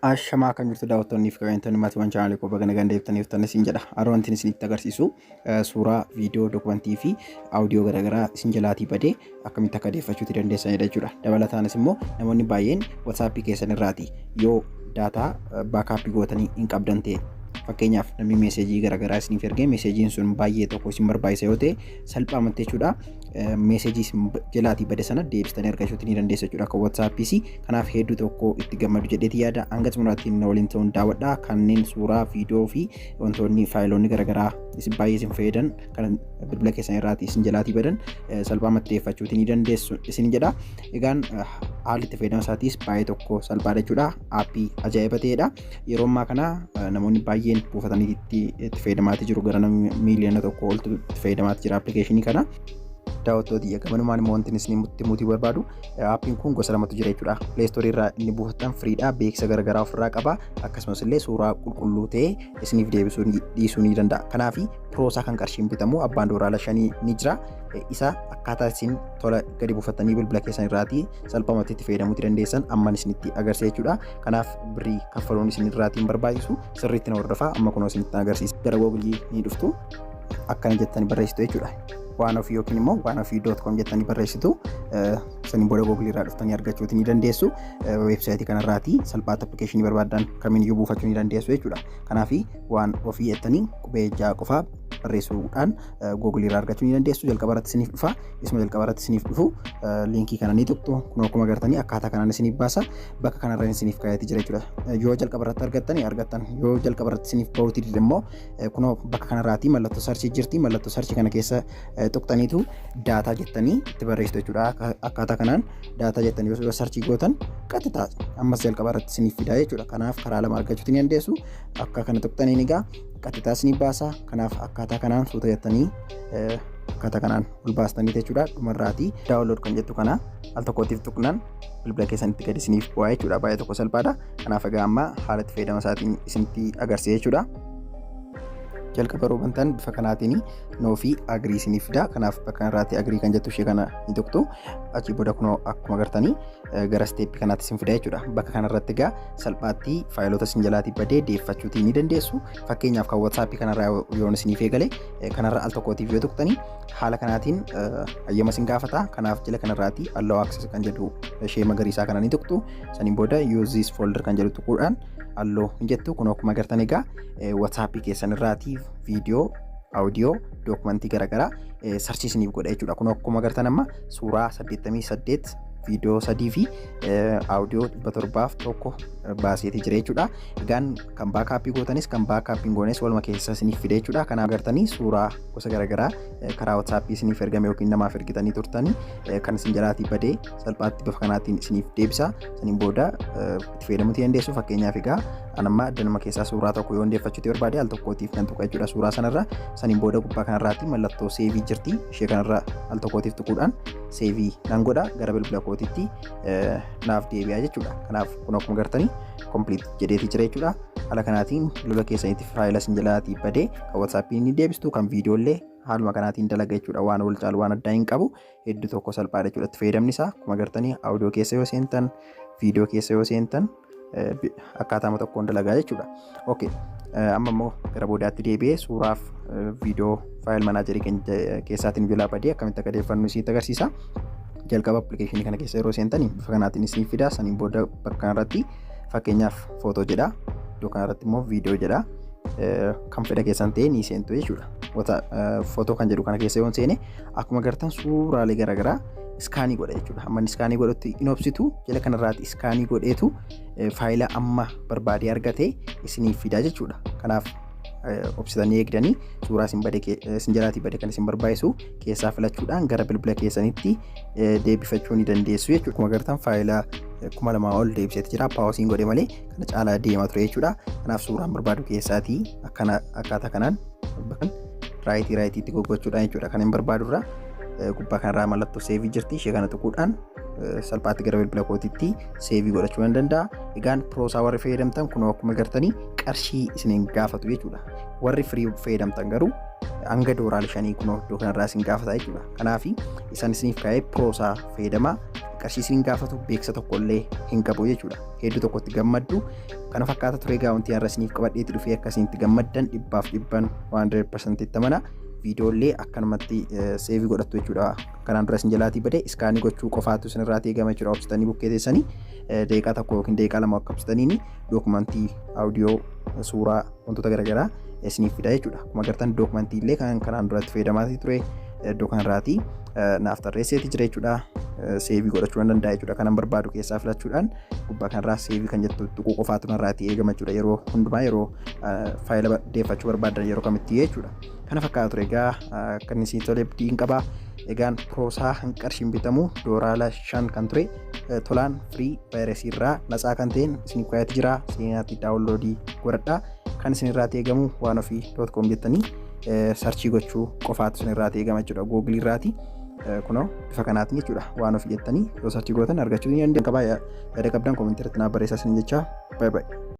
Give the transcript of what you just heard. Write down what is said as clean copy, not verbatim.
Ashamaa, kan jirtu daawwattoonni fi kabajamtoonni maatiiwwan chaanaalii koo, baga nagaan deebitaniif ta'an isin jedha. Har'a wanti isinitti agarsiisu suuraa, viidiyoo, dokumentii fi audiyoo garaagaraa isin jalaatii badee akkamitti akka deeffachuuti dandeessanidha jechuudha. Dabalataanis immoo namoonni baay'een WhatsAppii keessan irraati yoo data backup gootanii hin qabdan ta'e, fakkeenyaaf namni meeseejii garaagaraa isiniif ergee meeseejiin sun baay'ee tokko isin barbaachisa yoo ta'e, salphaamatti jechuudha, meeseejii isin jalaatii bade sana deebistanii argachuuti ni dandeessu jechuudha akka WhatsAppiis. Kanaaf hedduu tokko itti gammadu jedheeti yaada. Hanga xumuraatti na waliin ta'uun daawwadhaa. Kanneen suuraa, viidiyoo fi wantoonni faayiloonni garaagaraa isin baay'ee isin fayyadan kan bilbila keessan irraatii isin jalaatii badan salphaamatti deeffachuuti ni dandeessu isin jedha. Egaan haalli itti fayyadama isaatiis baay'ee tokko salphaadha jechuudha. Aappii ajaa'iba ta'edha. Yeroo ammaa kana namoonni baay'een buufatanii itti fayyadamaati jiru. Gara nama miiliyoona 1 oltu itti fayyadamaati jira appilikeeshinii kana. Daawwattooti, gamanumaan immoo wanti isin himuutii barbaadu, aappiin kun gosa lamatu jira jechuudha. Play Store irraa inni buufattan freedha. Beeksisa garaagaraa ofirraa qaba. Akkasumas illee suuraa qulqulluu ta'e isiniif deebisuu dhiisuu ni danda'a. Kanaaf pro isaa kan qarshiin bitamu abbaan doolaara 5 ni jira. Isa akkaataa isin tola gadi buufattanii bilbila keessan irraatii salphumatti itti fayyadamuuti dandeessan amman isinitti agarsiisa jechuudha. Kanaaf birrii kaffaluun isin irraatii hin barbaachisu. Sirriitti na hordofaa, amma kunoo isinitti agarsiisa. Gara Googilii ni dhuftu, akkana jettanii barreessitu jechuudha. Waan ofii yookiin immoo waanofii.com jettanii barreessitu. Saniin booda Googilii irraa dhuftanii argachuuti ni dandeessu. Weebsaayitii kanarraatii salphaatti appilikeeshinii barbaadan kamiiniyyuu buufachuu ni dandeessu jechuudha. Kanaaf waan ofii jettanii qubee ja'a qofaa barreessuudhaan Googilii irraa argachuu ni dandeessu. Jalqaba irratti isiniif dhufa. Isuma jalqaba irratti isiniif dhufu liinkii kana ni tuqxu. Kun akkuma agartanii akkaataa kanaan isiniif baasa. Bakka kanarra isiniif kaa'eeti jira jechuudha. Yoo jalqaba irratti argattanii argattan, yoo jalqaba irratti isiniif bahuuti dide immoo kunoo bakka kanarraatii mallattoo search jirti. Mallattoo search kana keessa tuqxaniitu data jettanii itti barreessitu jechuudha. Akkaataa kanaan data jettanii yoo search gootan qaxxitaa ammas jalqaba irratti isiniif fidaa jechuudha. Kanaaf karaa lama argachuuti ni dandeessu. Akka kana tuqxaniin egaa qaxxitaa isiniif baasa. Kanaaf akkaataa kanaan suuta jettanii akkaataa kanaan ol baastanii jechuudha. Dhumarraatii download kan jettu kana al tokkootiif tuqnaan bilbila keessanitti gadi isiniif bu'aa jechuudha. Baay'ee tokko salphaadha. Kanaaf egaa amma haala itti fayyadama isaatiin isinitti agarsiisa jechuudha. Jalqaba yeroo bantan bifa kanaatiin no fi agree isiniif fida. Kanaaf bakka kanarraatti agree kan jettu ishee kana ni tuqxu. Achii booda kunoo akkuma agartanii gara step kanaatti isin fida jechuudha. Bakka kanarratti egaa salphaatti faayilota isin jalaatii badee deeffachuutii ni dandeessu. Fakkeenyaaf kan WhatsAppii kanarraa yoon isiniif eegale, kanarra al tokkootiif yoo tuqxanii haala kanaatiin hayyama isin gaafata. Kanaaf jala kanarraatti allow access kan jedhu ishee magariisaa kana ni tuqxu. Saniin booda use this folder kan jedhu tuquudhaan allow hin jettu. Kun akkuma agartan egaa WhatsAppii keessan irraatii viidiyoo, audiyoo, dookumentii garaagaraa search isiniif godha jechuudha. Kun akkuma agartan amma suuraa 88, viidiyoo 3 fi audiyoo 701 baaseetii jira jechuudha. Egaan kan backup gootanis kan backup hin goones waluma keessa isiniif fide jechuudha. Kanaaf agartanii suuraa gosa garaagaraa karaa WhatsAppii isiniif ergame yookiin namaaf ergitanii turtanii kan isin jalaatii badee salphaatti bifa kanaatiin isiniif deebisa. Saniin booda itti fayyadamuutii dandeessu. Fakkeenyaaf egaa anamma addanuma keessaa suuraa tokko yoo hundeeffachuuti barbaade, al tokkootiif kan tuqa jechuudha suuraa sanarra. Saniin booda gubbaa kanarraatti mallattoo save jirti. Ishee kanarra al tokkootiif tuquudhaan save nan godha, gara bilbila kootitti naaf deebi'a jechuudha. Kanaaf kun akkuma agartanii complete jedheeti jira jechuudha. Haala kanaatiin bilbila keessanitti faayila isin jalaatii badee kan WhatsAppii ni deebistu, kan viidiyoolee haaluma kanaatiin dalaga jechuudha. Waan wal caalu waan addaa hin qabu. Hedduu tokko salphaadha jechuudha itti fayyadamni isaa. Akkuma agartanii audiyoo keessa yoo seentan, viidiyoo keessa yoo seentan akkaataama tokkoon dalagaa jechuudha. Okay. Amma immoo gara boodaatti deebi'ee suuraaf viidiyoo file manager keessaatiin jalaa badee akkamitti akka deeffannu isinitti agarsiisa. Jalqaba appilikeeshinii kana keessa yeroo seentanii bifa kanaatiin isiniif fida. Saniin booda bakka kanarratti fakkeenyaaf footoo jedha. Iddoo kanarratti immoo viidiyoo jedha. Kan fedha keessan ta'e ni seentu jechuudha. Footoo kan jedhu kana keessa yoon seene, akkuma agartan suuraalee garaagaraa scan godha jechuudha. Amma inni scan godhutti hin obsitu. Jala kanarraati scan godheetu faayila amma barbaadee argate isiniif fida jechuudha. Kanaaf obsitanii eegdanii suuraa isin bade, isin jalaatii bade kan isin barbaachisu keessaa filachuudhaan gara bilbila keessanitti deebifachuu ni dandeessu jechuudha. Akkuma agartan faayila 2000 ol deebiseeti jira. Pauseiin godhe malee kana caalaa deemaa ture jechuudha. Kanaaf suuraan barbaadu keessaatii akkana akkaataa kanaan right rightiitti goggochuudhaan jechuudha. Kan hin barbaadurra gubbaa kanarraa mallattoo save jirti. Ishee kana tuquudhaan salphaatti gara bilbila kootiitti save godhachuu nan danda'a. Egaan pro isaa warri fayyadamtan kunoo akkuma agartanii qarshii isiniin gaafatu jechuudha. Warri free fayyadamtan garuu hanga doolaara 5 kunoo iddoo kanarraa isin gaafata jechuudha. Kanaaf isaan isiniif kaa'ee pro isaa fayyadamaa. Qarshii isin gaafatu, beeksisa tokkollee hin qabu jechuudha. Hedduu tokkotti gammaddu. Kana fakkaata ture egaa wanti har'a isiniif qabadheetti dhufee. Akka isinitti gammaddan dhibbaaf dhibban, 100% itti amana. Viidiyoolee akkanumatti save godhattu jechuudha. Kanaan dura isin jalaatii bade scan gochuu qofaatu isin irraatii eegama jechuudha. Obsitanii bukkee teessanii daqiiqaa 1 yookiin daqiiqaa 2 akka obsitaniini dookumantii, audio, suuraa, wantoota garaagaraa isiniif fida jechuudha. Akkuma agartan dookumantii illee kan kanaan duratti fayyadamaa ture iddoo kanarraatii naaf tarreesseeti jira jechuudha. Save godhachuu nan danda'a jechuudha. Kanan barbaadu keessaa filachuudhaan gubbaa kanarraa save kan jettu tuquu qofaatu narraatii eegama jechuudha. Yeroo hundumaa, yeroo faayila deeffachuu barbaadan, yeroo kamitti jechuudha. Kana fakkaata ture egaa. Akka inni isin tole abdiin qaba. Egaan piroosaa qarshiin bitamu $5 kan ture tolaan free vaayirasii irraa natsaa kan ta'een isin qo'aati jira. Seenaatti download godhadhaa. Kan isin irraa eegamu waanofii.com jettanii search gochuu qofaatu isin irraa eegama jechuudha. Google irraati. Kunoo bifa kanaatiin jechuudha. Waan ofii jettanii yoo search gootan argachuu ni dandeenya. Qabaa yaada qabdan comment irratti naaf barreessaa isin jecha. Bye bye.